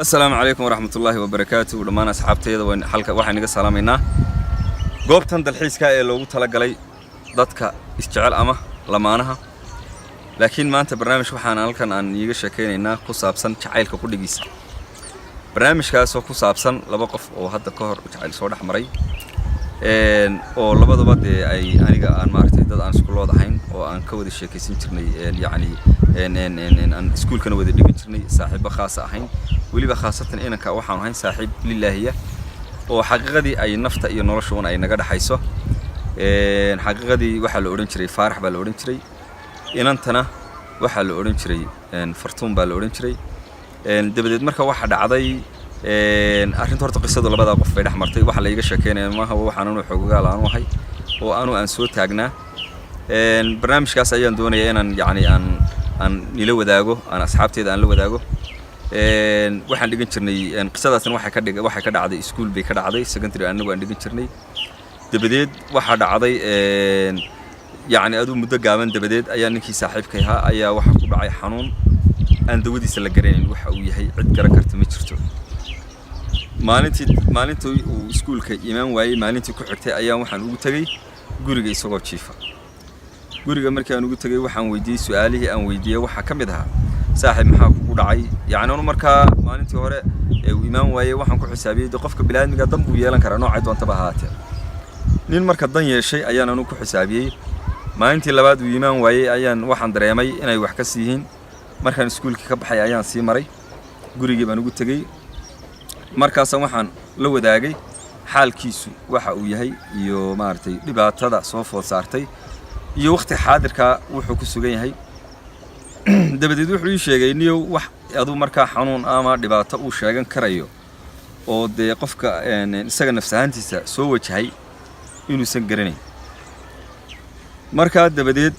Asalaamu calaykum waraxmatullaahi wabarakaatu. Dhammaan asxaabtayda halka waxaan iga salaamaynaa goobtan dalxiiska ee loogu talagalay dadka isjecel ama lamaanaha. Laakiin maanta barnaamij waxaan halkan aan iiga sheekaynaynaa ku saabsan jacaylka qudhigiisa, barnaamijkaasoo ku saabsan laba qof oo hadda ka hor jacayl soo dhex maray, oo labaduba dee ay aniga aan maaragtay dad aan isku lood ahayn oo aan ka wada sheekaysan jirnay, yacni aan iskuulkana wada dhigan jirnay, saaxiibo khaasa ahayn. Weliba khaasatan inanka waxaanu ahayn saaxiib lilaahiya oo xaqiiqadii ay nafta iyo nolosha un ay naga dhexayso. Xaqiiqadii waxaa la odhan jiray Faarax baa la odhan jiray, inantana waxaa la odhan jiray Fartuun baa la odhan jiray. Dabadeed marka waxaa dhacday arrinta, horta qisadu labadaa qof bay dhex martay. Waxa la iiga sheekeynaya maaha, waxaan anu xoogogaal aanu ahay oo anu aan soo taagnaa. Barnaamijkaas ayaan doonayaa inaan yacni aan nila wadaago, aan asxaabteeda aan la wadaago. Waxaan dhigan jirnay, qisadaasna waxay ka dhacday iskuul bay ka dhacday, secondary anagu aan dhigan jirnay. Dabadeed waxaa dhacday, yacni aduu muddo gaaban dabadeed ayaa ninkii saaxiibkay ahaa ayaa waxaa ku dhacay xanuun aan dawadiisa la garanayn waxa uu yahay, cid garan karta ma jirto. Maalintii uu iskuulka imaan waayey, maalintii ku xigtay ayaan waxaan ugu tegey guriga isagoo jiifa. Guriga markii aan ugu tegey, waxaan weydiiyey, su-aalihii aan weydiiyey waxaa ka mid ahaa: "Saaxiib, maxaa kugu dhacay?" Yacni anu markaa maalintii hore ee uu imaan waayey waxaan ku xisaabiyey de qofka biniaadmiga dan buu yeelan karaa, noocay doontaba ahaatee. Nin marka dan yeeshay ayaan anu ku xisaabiyey. Maalintii labaad uu imaan waayey ayaan waxaan dareemay inay wax ka siihiin. Markaan iskuulkii ka baxay ayaan sii maray, gurigii baan ugu tegey. Markaasaan waxaan la wadaagay xaalkiisu waxa uu yahay iyo maaragtay dhibaatada soo food saartay iyo waqti xaadirkaa wuxuu ku sugan yahay. Dabadeed wuxuu ii sheegay niyow wax aduu markaa xanuun ama dhibaato uu sheegan karayo oo dee qofka isaga nafs ahaantiisa soo wajahay inuusan garanayn. Markaa dabadeed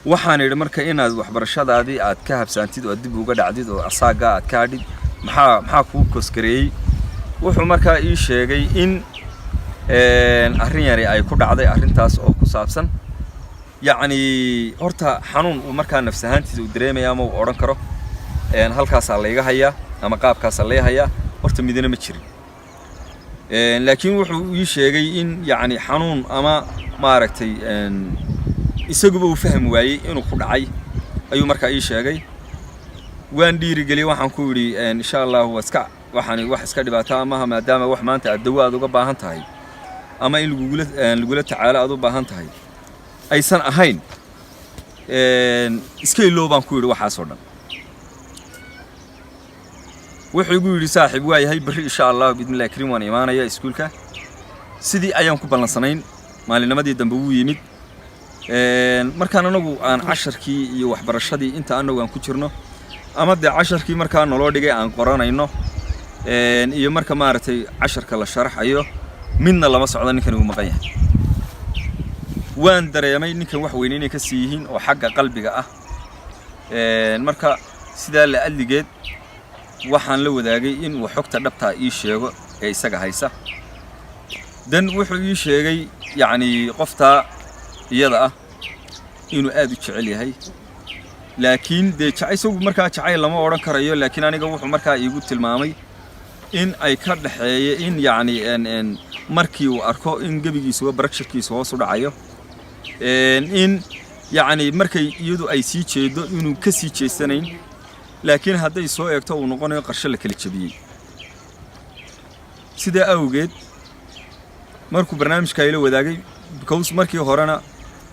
waxaan idhi: "Marka inaad waxbarashadaadii aad ka habsaantid oo aad dib uga dhacdid oo asaagaa aad ka hadhid, maxaa kuu koosgareeyey?" Wuxuu markaa ii sheegay in arrin yari ay ku dhacday, arrintaas oo ku saabsan yacni horta xanuun uu markaa nafs ahaantiisa uu dareemaya ama uu odhan karo halkaasaa layga hayaa ama qaabkaasaa lay hayaa, horta midina ma jirin. Laakiin wuxuu ii sheegay in yacni xanuun ama maaragtay isaguba uu fahmi waayey inuu ku dhacay ayuu markaa ii sheegay. Waan dhiirigeliyey, waxaan ku yidhi: "Insha Allahu waa iska waxaan wax iska dhibaato amaha, maadaama wax maanta aad dawo aad uga baahan tahay ama in lagula tacaalo aad u baahan tahay aysan ahayn, iska iloow," baan ku yidhi waxaasoo dhan. Wuxuu igu yidhi: "Saaxiib, waa yahay, berri insha Allahu biidnillahi kariim waan imaanaya iskuulka." Sidii ayaan ku ballansanayn. Maalinimadii dambe wuu yimid. Markaan anagu aan casharkii iyo waxbarashadii inta anagu aan ku jirno ama dee casharkii markaa naloo dhigay aan qoranayno iyo marka maaragtay casharka la sharaxayo, midna lama socdo, ninkan uu maqan yahay. Waan dareemay ninkan wax weyne inay ka sii yihiin oo xagga qalbiga ah. Marka sidaa la adligeed waxaan la wadaagay in uu xogta dhabtaa ii sheego ee isaga haysa. Dan wuxuu ii sheegay yacni qoftaa iyada ah inuu aad u jecel yahay, laakiin dee isagu markaa jacayl lama odhan karayo, laakiin aniga wuxuu markaa iigu tilmaamay in ay ka dhaxeeya in yacni markii uu arko in gebigiisuba baragshirkiisu hoos u dhacayo, in yacni markay iyadu ay sii jeedo inuu ka sii jeesanayn, laakiin hadday soo eegto uu noqonayo qarsho la kala jebiyey. Sidaa awgeed markuu barnaamijkaa ila wadaagay, because markii horena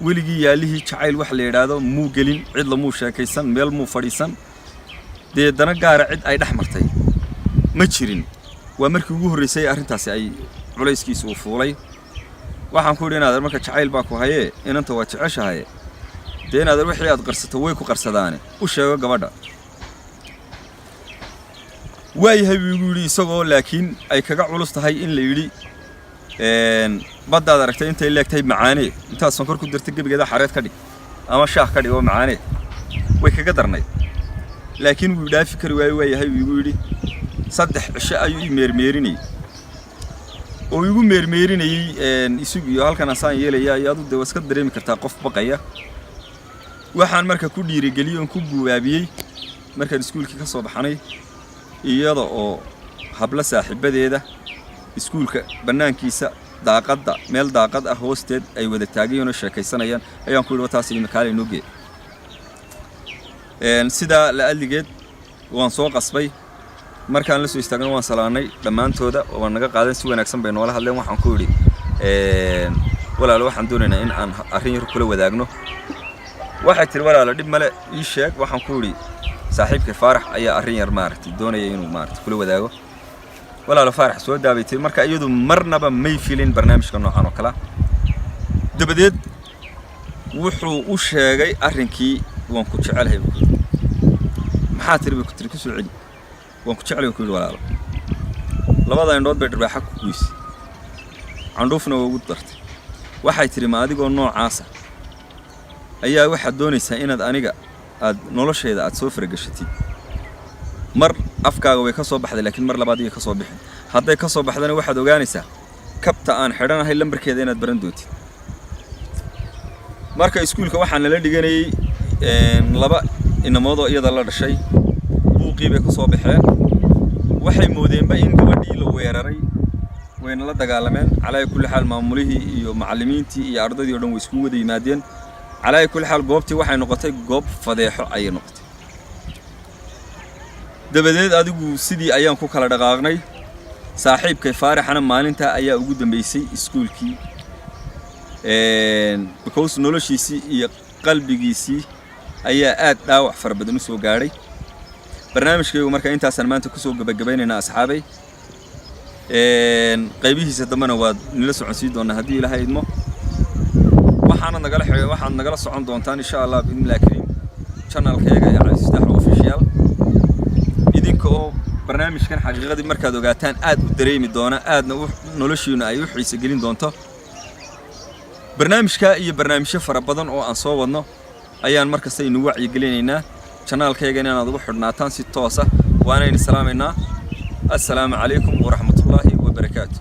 weligii yaalihii jacayl wax la yidhaahdo muu gelin, cid lamuu sheekaysan, meel muu fadhiisan, dee dana gaara cid ay dhex martay ma jirin. Waa markii ugu horraysay arrintaasi ay culayskiisa uu fuulay. Waxaan ku yidhi: "Inaadeer, marka jacayl baa ku hayee, inanta waa jeceshahaye, dee inaadeer wixii aad qarsato way ku qarsadaane, u sheego gabadha." "Waayahay," buu igu yidhi, isagoo laakiin ay kaga culus tahay in la yidhi baddaad aragtay intay leegtahay macaanee, intaad sonkor ku dirta gebigeeda xareed ka dhig ama shaah ka dhig oo macaanee, way kaga darnayd, laakiin wuu dhaafi kari waaye. "Waayahay," buu igu yidhi. 3 cisho ayuu i meermeerinayey oo igu meermeerinayey isagu iyo halkan asaan yeelaya iyo adu dee waa iska dareemi kartaa qof baqaya. Waxaan marka ku dhiirigeliyey oon ku gubaabiyey markaan iskuulkii ka soo baxnay. Iyada oo hablo saaxiibadeeda iskuulka bannaankiisa daaqadda, meel daaqad ah hoosteed ay wada taagayiin oo sheekaysanayaan, ayaan ku yidhi, "Wataas imikaale inoo gee." Sidaa la adligeed waan soo qasbay. Markaan la soo istaagno, waan salaanay dhammaantooda, waan naga qaadan, si wanaagsan bay noola hadleen. Waxaan ku yidhi, "Walaalo, waxaan doonaynaa in aan arrin yar kula wadaagno." Waxay tiri, "Walaalo, dhib male, ii sheeg." Waxaan ku yidhi, "Saaxiibkay Faarax ayaa arrin yar maaragtay doonaya inuu maaragtay kula wadaago." "Walaalo, Faarax soo daabay," tiri. Marka iyadu marnaba may filin barnaamijka noocan oo kale. Dabadeed wuxuu u sheegay arrinkii. "Waan ku jecelahay," buu ku yidhi. "Maxaa tiri?" bay ku tiri. "Ku soo celi." "Waan ku jeclay," ku yidhi, "walaalo." Labada indhood bay dharbaaxa ku goysay, candhuufna waa ugu dartay. Waxay tidhi, "Ma adigoo noocaasa ayaa waxaad doonaysaa inaad aniga aad noloshayda aad soo faragashatid?" Mar afkaaga way ka soo baxday, laakiin mar labaad iyo ka soo bixin. Hadday ka soo baxdana, waxaad ogaanaysaa kabta aan xidhanahay lambarkeeda inaad baran doontid. Marka iskuulka waxaa nala dhiganayay laba inamoodoo iyada la dhashay. Buuqii bay ka soo baxeen, waxay moodeenba in gabadhii la weeraray, wayna la dagaalameen. Calaa kulli xaal, maamulihii iyo macallimiintii iyo ardaydii o dhan way iskugu wada yimaadeen. Calaa kulli xaal, goobtii waxay noqotay goob fadeexo ayay noqotay. Dabadeed adigu sidii ayaan ku kala dhaqaaqnay. Saaxiibkay Faaraxana maalintaa ayaa ugu dambeysay iskuulkii, because noloshiisii iyo qalbigiisii ayaa aad dhaawac fara badan u soo gaadhay. Barnaamijkaygu marka intaasaan maanta kusoo gebagabaynaynaa, asxaabay. Qaybihiisa dambena waad nila soconsiin doonaa haddii Ilaahay idmo. Waxaana nagala waxaad nagala socon doontaan, insha Allah, biidnillahi kariim, channelkayaga ee Cabdifataax Official, idinka oo barnaamijkan xaqiiqadii markaad ogaataan aad u dareemi doona, aadna u noloshiina ay u xiise gelin doonto. Barnaamijka iyo barnaamijyo fara badan oo aan soo wadno ayaan mar kasta inugu wacyigelinaynaa. Channelkayga inaad ugu xidhnaataan si toosa. Waanayna salaamaynaa. Assalaamu calaykum waraxmatullaahi wabarakaatu.